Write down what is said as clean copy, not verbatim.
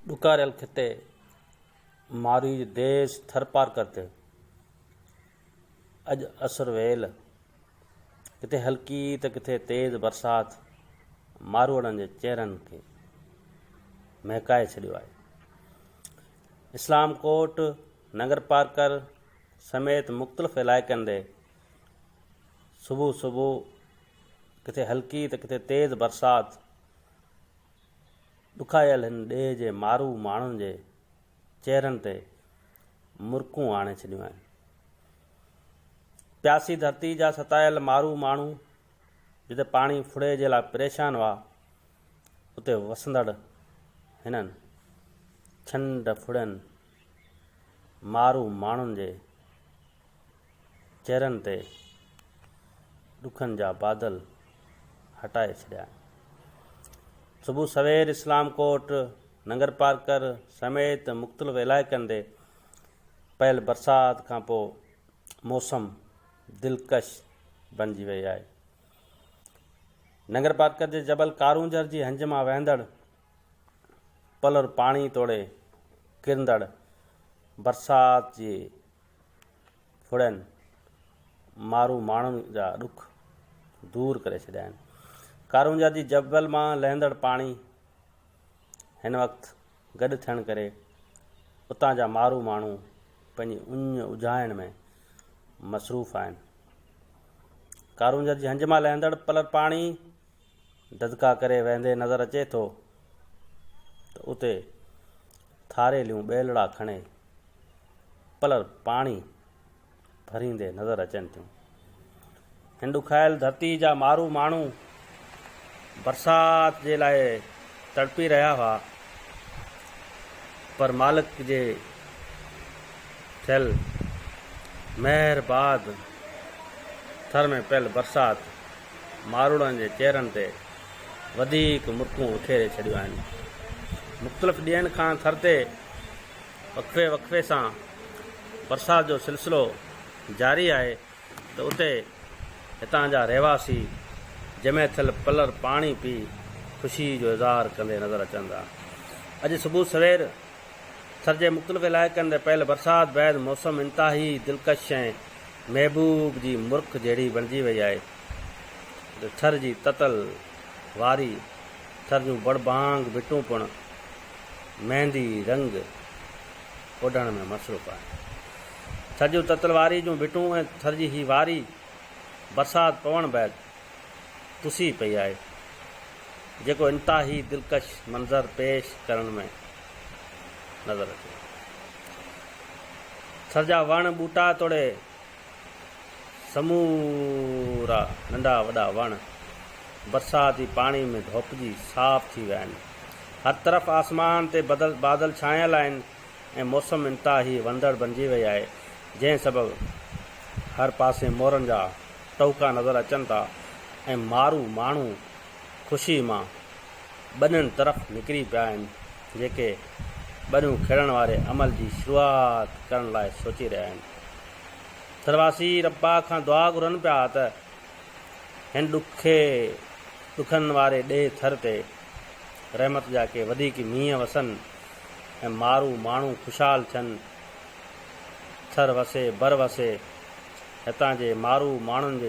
ڏڪاريل خطي مارئي جي ديس ٿرپارڪر تي اڄ اسر ويل ڪٿي هلڪي ته ڪٿي تيز برسات ماروئڙن جي چهرن کي مهڪائي ڇڏيو آهي. اسلام ڪوٽ، ننگرپارڪر سميت مختلف علائقن تي صبح صبح ڪٿي هلڪي ته ڪٿي تيز برسات ڏکايل هن ڏيهه جي مارو ماڻهن جي چهرن تي مرڪون آڻي ڇڏيون آهن. پياسي ڌرتي جا ستايل مارو ماڻهو جتي پاڻي ڦڙي جي لاء پريشان هئا، اتي وسندڙ هنن ڇنڊ ڦڙين مارو ماڻهن جي چهرن تي ڏکن جا بادل هٽائي ڇڏيا آهن. صبح سوير اسلام ڪوٽ، ننگرپارڪر سميت مختلف علائقن تي پيل برسات کانپوء موسم دلڪش بڻجي وئي آهي. ننگرپارڪر جي جبل ڪارونجهر جي هنج مان وهندڙ پلر پاڻي توڙي ڪرندڙ برسات جي ڦڙن مارو ماڻهن جا ڏک دور ڪري ڇڏيا آهن. ڪارونجهر جي جبل مان لهندڙ پاڻي هن وقت گڏ ٿيڻ ڪري اتان جا مارو ماڻهو پنهنجي اڃ اجهائڻ ۾ مصروف آهن. ڪارونجهر جي هنج مان لهندڙ پلر پاڻي ڌڌڪا ڪري وهندي نظر اچي ٿو ته اتي ٿاريليون ٻيلڙا کڻي پلر پاڻي ڀريندي نظر اچن ٿيون. هن ڏکايل ڌرتي جا مارو ماڻهو برسات جي لاء تڙپي رهيا هئا پر مالڪ جي ٿيل مهر بعد ٿر ۾ پيل برسات ماروئڙن جي چهرن تي وڌيڪ مرڪون وکيري ڇڏيون آهن. مختلف ڏينهن کان ٿر تي وقفي وقفي سان برسات جو سلسلو جاري آهي ته اتي هتان جا رهواسي جمع ٿيل پلر پاڻي پي خوشي جو اظهار ڪندي نظر اچن ٿا. اڄ صبح سوير ٿر جي مختلف علائقن تي پيل برسات بعد موسم انتهائي دلڪش ۽ محبوب جي مرڪ جهڙي بڻجي وئي آهي ته ٿر جي تتل واري ٿر جون بڙبانگ ڀٽون پڻ مهندي رنگ اوڍڻ ۾ مصروف آهن. ٿر جون تتل واري جون ڀٽون ۽ ٿر جي هي واري برسات پوڻ بعد تسي پئي آهي، جيڪو انتهائي دلڪش منظر پيش ڪرڻ ۾ نظر اچي ٿو. ٿر جا وڻ ٻوٽا توڙي سمورا ننڍا وڏا وڻ برساتي پاڻي ۾ ڌوپجي صاف ٿي ويا آهن. هر طرف آسمان تي بادل ڇانيل آهن ۽ موسم انتهائي وڻندڙ بنجي وئي آهي، جنهن سبب هر پاسي مورن جا ٽهوڪا نظر اچن ٿا ۽ مارو ماڻهو خوشي مان ٻنين طرف نڪري پيا آهن، جيڪي ٻنيون کيڙڻ واري عمل جي شروعات ڪرڻ لاء سوچي رهيا آهن. ٿرواسي رب پاڪ کان دعا گهرن پيا ته هن ڏکي ڏکن واري ڏيهه ٿر تي رحمت جا ڪي وڌيڪ مينهن وسن ۽ مارو ماڻهو خوشحال ٿين. ٿر وسي بر وسي، هتان جي مارو ماڻهن جي.